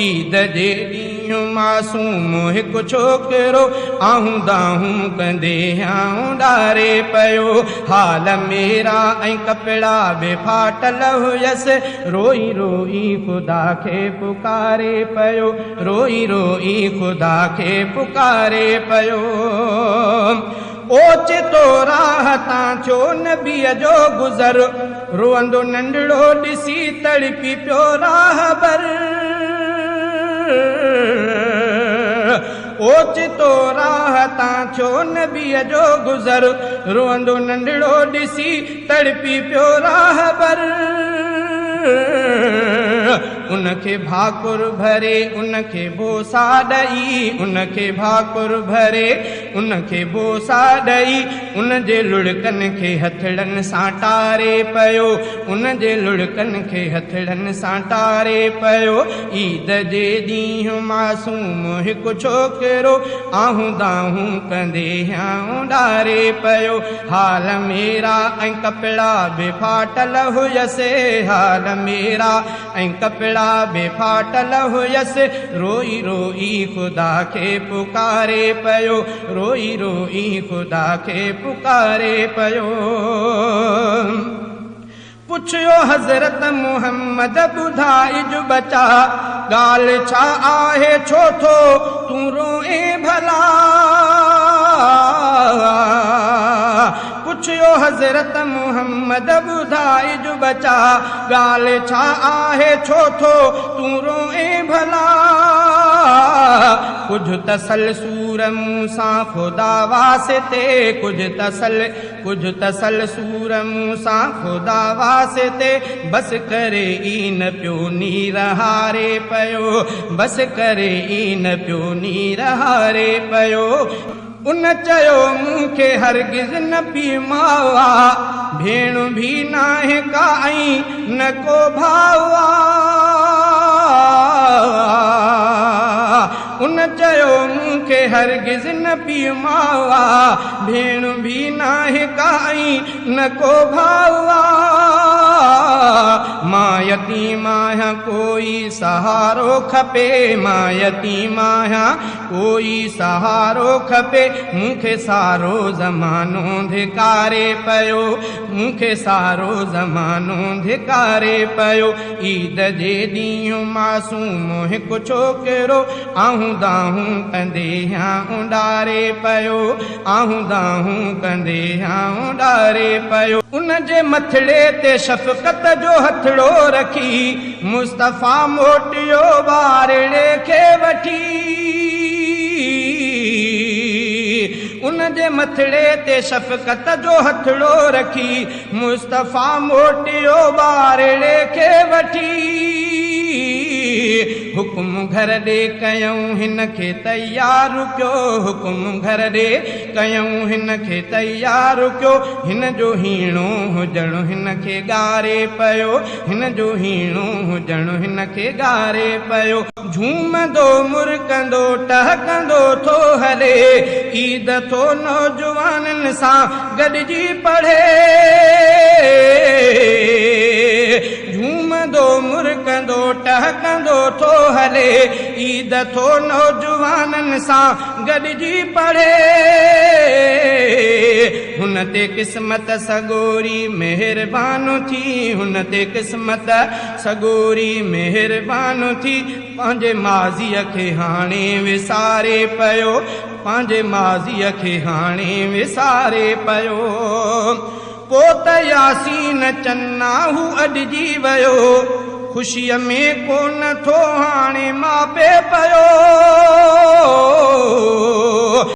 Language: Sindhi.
عيد جي ڏينهن معصوم هڪ ڇوڪرو آهون دانهون ڪندي هيانء ڏاري پيو. حال ميرا ۽ ڪپڙا به ڦاٽل هيس، روئي روئي خدا کي پڪاري پيو، روئي روئي خدا کي پڪاري پيو. اوچتو راهه تان ٿيو نبيء جو گذر، روئندو ننڍڙو ڏسي تڙپي پيو راهبر. اوچتو راهه تان ٿيو نبيء جو گذر، روئندو ننڍڙو ڏسي تڙپي پيو راهبر. ان کي ڀاڪر ڀري ان کي بوسا ڏئي، ان کي ڀاڪر ڀري ان کي بوسا ڏئي، ان جي لڙڪن کي هٿڙن سان ٽاري پيو، ان جي لڙڪن کي هٿڙن سان ٽاري پيو. عيد جي ڏينهن معصوم هڪ ڇوڪرو آهون دانهون ڪندي هيانء ڏاري پيو. حال ميرا ۽ ڪپڙا به ڦاٽل هيس، حال ميرا ۽ ڪپڙا به ڦاٽل هيس، روئي روئي خدا کي پڪاري پيو، روئي روئي خدا کي پڪاري پيو. پڇيو حضرت محمد ٻڌائج ٻچا، ڳالهه ڇا آهي ڇو ٿو تون روئين ڀلا؟ پڇيو حضرت محمد ٻڌائج ٻچا، ڳالهه ڇا آهي ڇو ٿو تون روئين ڀلا؟ ڪجهه تسل سور مون سان خدا واسطي، ڪجهه تسل، ڪجهه تسل سور مون سان خدا واسطي، بس ڪري ئي نه پيو نير هاري پيو، بس ڪري ئي نه پيو نير هاري پيو. ان چيو مون کي هرگز نه پيء ماء آ، ڀيڻ ڀي ناهي ڪا ۽ نه ڪو ڀاء آ. ان چيو مون کي هرگز نه پيء ماء آ، ڀيڻ ڀي ناهي ڪا ۽ نه ڪو ڀاء آ. مان يتيم آهيان ڪوئي سهارو کپي، مان يتيم آهيان ڪوئي سهارو کپي، مون کي سارو زمانو ڌڪاري پيو، مون کي سارو زمانو ڌڪاري پيو. عيد جي ڏينهن معصوم هڪ ڇوڪرو آهون دانهون ڪندي هيانء ڏاري پيو، آهون دانهون ڪندي هيانء ڏاري پيو. ان جي مٿڙي تي شفقت جو هٿڙو رکي مصطفيٰ موٽيو ٻارڙي کي وٺي. ان جي مٿڙي تي شفقت جو هٿڙو رکي مصطفيٰ موٽيو ٻارڙي کي وٺي. حڪم گهر ڏي ڪيائون هن کي تيار ڪيو، حڪم گهر ڏي ڪيائون هن کي تيار ڪيو. هن جو هيڻو هجڻ هن کي ڳاري پيو، هن جو هيڻو هجڻ هن کي ڳاري پيو. جهومندو مرڪندو ٽهڪندو ٿو هلي، عيد ٿو نوجوانن سان گڏجي پڙهي. جهومندو مرڪندو ٽهڪندو ٿو هلي، عيد ٿو نوجوانن سان گڏجي پڙهي. هن تي قسمت سڳوري مهربان ٿي، هن تي قسمت سڳوري مهربان ٿي، پنهنجي ماضيء کي هاڻي وساري پيو، پنهنجي ماضيء کي هاڻي وساري پيو. پوء ته ياسين چنا هو اڏجي ويو، خوشيء ۾ ڪونه ٿو هاڻي ماپي پيو.